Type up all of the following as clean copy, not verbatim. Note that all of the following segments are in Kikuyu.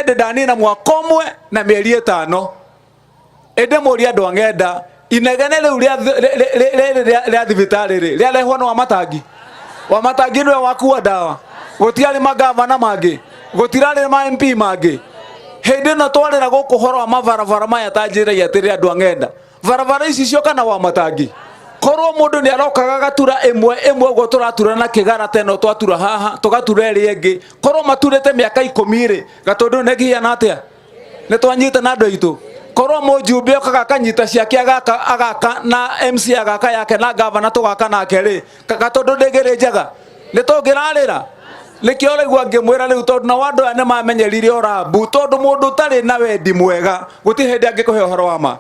Hĩndĩ ndanina mwaka ũmwe na mĩeri 5, ĩndĩ mũria andũ a ng'enda, inegene rĩu rĩrĩ rĩa thibitarĩ rĩ rĩarehwo nĩ Wamatangi. Wamatangi nĩwe wakua ndawa. Gũtiarĩ magavana mangĩ, gũtirarĩ ma MP mangĩ. Hĩndĩ ĩno twarĩra gũkũ ũhoro wa mabarabara maya, ta njĩrai atĩrĩ, andũ a ng'enda, barabara ici cioka na Wamatangi? Korwo mũndũ nĩ arokaga agatura ĩmwe ĩmwe ũguo tũratura na kĩgara teno, twatura haha tũgatura ĩrĩa ĩngĩ, korwo maturĩte mĩaka 10 rĩ, Gatũndũ nĩ ngihiana atĩa? Nĩ twanyita na andũ aitũ. Korwo mũjumbe okaga akanyita ciake, agaka agaka na MC, agaka yake na gavana tũgaka nake rĩ, Gatũndũ ndĩngĩrĩ njega, nĩ tũngĩrarĩra. Nĩkĩo ũraigua ngĩmwĩra rĩu, tondũ nao andũ aya nĩ mamenyerire ũrambu, tondũ mũndũ ũtarĩ na wendi mwega gũtirĩ hĩndĩ angĩkũhe ũhoro wa ma.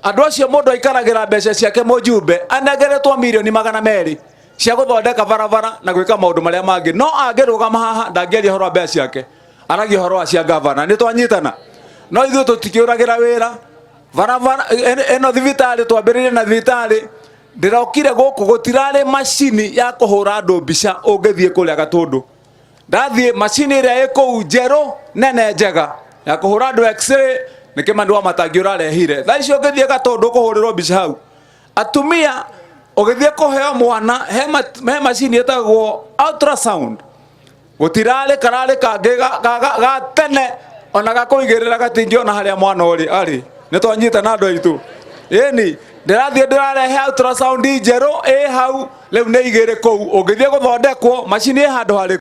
Andũ acio, mũndũ aikaragĩra mbeca ciake. Mũjumbe anengeretwo mirioni 200 cia gũthondeka barabara na gwĩka maũndũ marĩa mangĩ, no angĩrũgama haha ndangĩaria ũhoro wa mbeca ciake, aragia ũhoro wa cia gavana. Nĩ twanyitana? No ithuĩ tũtikĩũragĩra wĩra barabara ĩno. Thibitarĩ, twambĩrĩrie na thibitarĩ. Ndĩrokire gũkũ gũtirarĩ macini ya kũhũra andũ mbica. Ũngĩthiĩ kũrĩa Gatũndũ, ndathiĩ macini ĩrĩa ĩ kũu njerũ nene njega ya kũhũra andũ X-ray nĩ Kĩmani wa Matangi ũrarehire. Thaa icio ũngĩthiĩ Gatũndũ kũhũrĩrwo mbica hau, atumia ũgĩthiĩ kũheo mwana, he macini ĩtagwo ultrasound gũtirarĩ. Kararĩ kangĩ ga tene, ona gakũigĩrĩra gatingĩona harĩa mwana ũrĩ arĩ. Nĩ twanyita na andũ aitũ? Ĩni, ndĩrathiĩ ndĩrarehe ultrasound njerũ ĩ hau. Rĩu nĩ igĩrĩ kũu, ũngĩthiĩ gũthondekwo macini ĩ handũ harĩkũ.